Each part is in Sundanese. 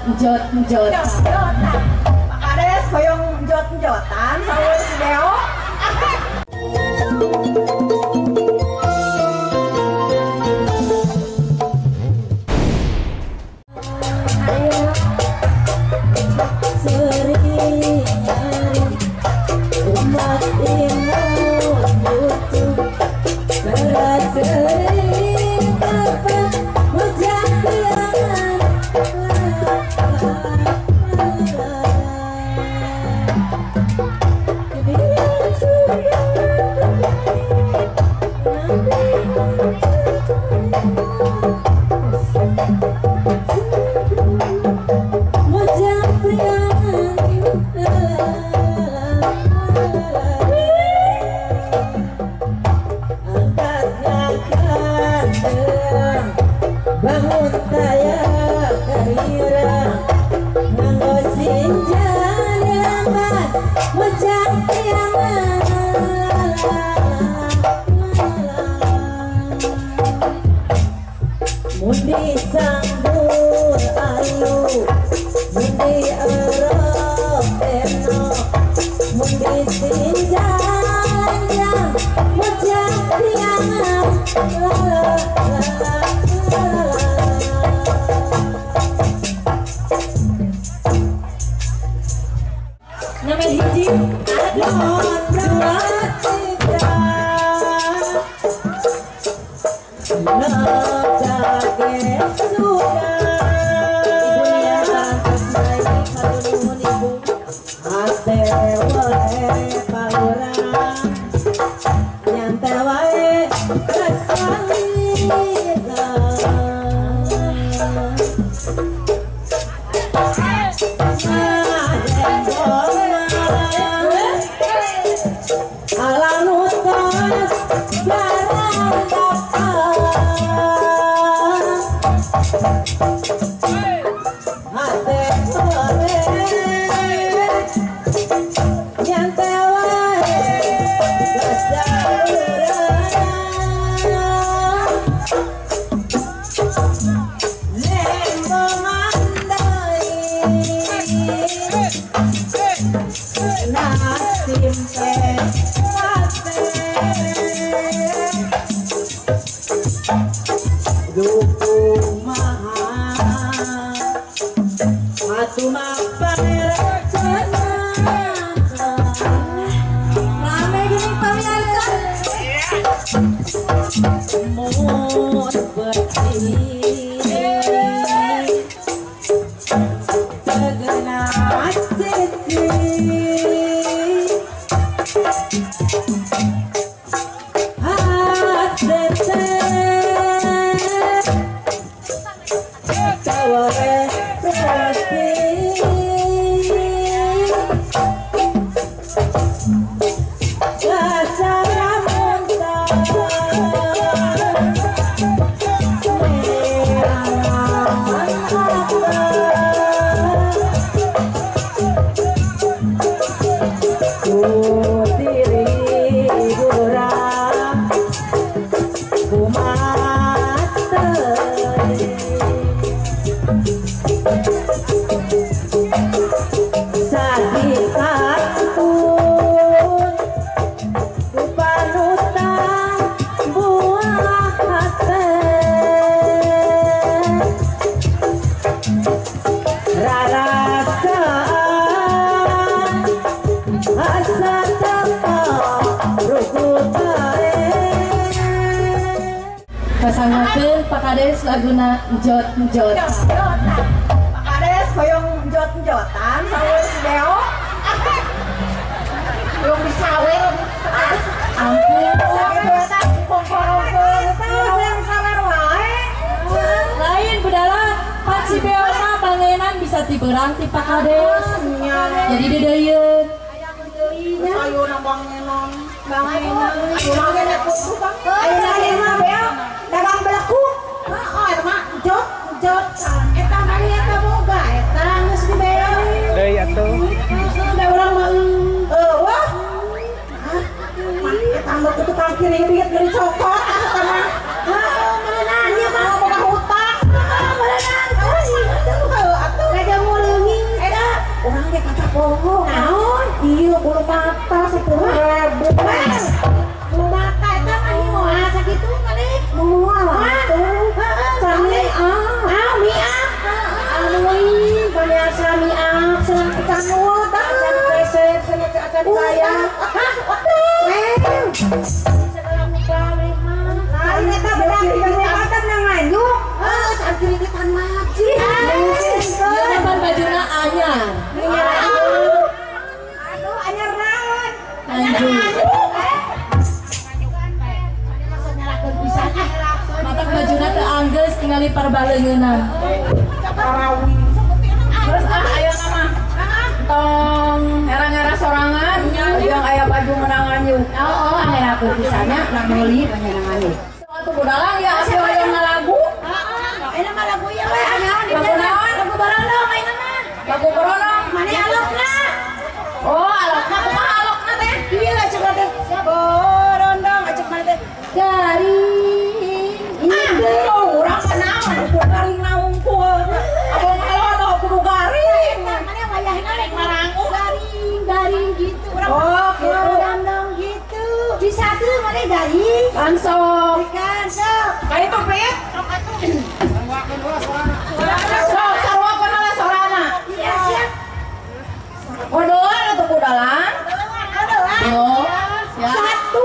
Njot-njot. Njot-njotan. Pak Kades hoyong njot-njotan saur si Beo. Pasangakeun Pak Kades laguna njot-njot. Njot-njotan. Pak Kades hoyong njot-njotan saur si Beo. Hoyong disawer. Ampun. Sakitu eta kongkorongkeun sawer wae. Lain budala Pak si Beo mah pangenan bisa tiberang ti Pak Kades. Jadi deudeuyeun. Sayur bangenon. Bangenon. Bangenon kudu bang. Ayeuna ge mah Beo dagang belekuk. Heeh, eta mah jot-jot. Eta mah eta boga eta geus dibayar. Deui atuh. Da urang mah wah. Mah eta mah ke tukang kiririt geus dicokot eta mah. Heuh, meureunana mah boga hutang. Heuh, meureunana. Heuh, atuh. Poho. Naon? Iya bulu mata 10.000. Bulu mata eta mah moal sakitu maneh. Moal atuh. Sami ah. Ah miah. Anuin paniasa miah senang canul acan pesek senang acan kaya. Hah? Segala muka mah. Lain eta bedak mata nang nganjuk. Heuh, can kiriritan majid. Ieu mah bajuna anyar. Aduh, anyar naon? Nganjuk. Matak bajuna teu anggeus tingali parbaleungeunna. Parawi. Terus ah ayeuna mah. Tong era-era sorangan yang aya baju menang nganjuk. Oh, angerakeun pisannya nang meuli banyak nganjuk. Atuh budalang ya asup hoyong ngalagu. Heeh, ayeuna mah lagu ieu we aya Lagu naon? Lagu barondong ayeuna mah. Lagu barondong. Mane alokna? Oh, alokna kumaha alokna teh? Ieu lah cek teh. Borondong acek mana teh? Garing. Ah, urang naon kudu garing naungkul. Abong alono kudu garing. Mane wayahna rek marangu garing, garing gitu. Urang oh, gitu. Borondong gitu. Bisa tuh mane garing. Langsung. Ikan sok. Ka itu Prit. Sok sarua heula sorana. Iya, siap. Kodoan atuh kudalan. Kodoan. Oh, siap. 1,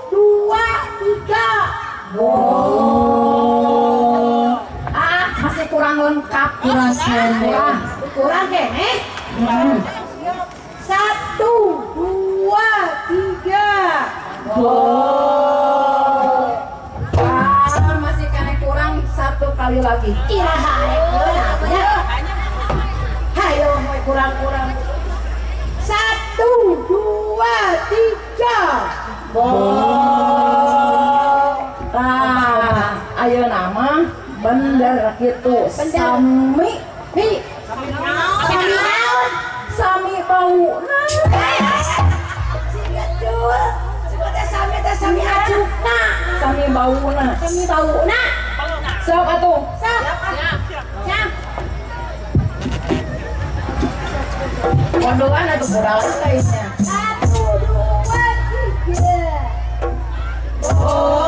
2, 3. Oh. Ah, masih kurang lengkap. Kurang kene. Kurang kene. 1, 2, 3. Oh. Ah, masih kene kurang satu kali lagi. Iraha rek ya. Hayo moe kurang-kurang. 1, 2, 3. Oh. Tah, ayeuna mah bener kitu. Sami hi. Sami naon? Sami bauna. Si betul. Sebut teh sami teh sami acukna. Sami bauna. Sami bauna. Sok atuh. Sok. Siap. Kodoan atuh budalan kayaknya. 1, 2, 3. Oh.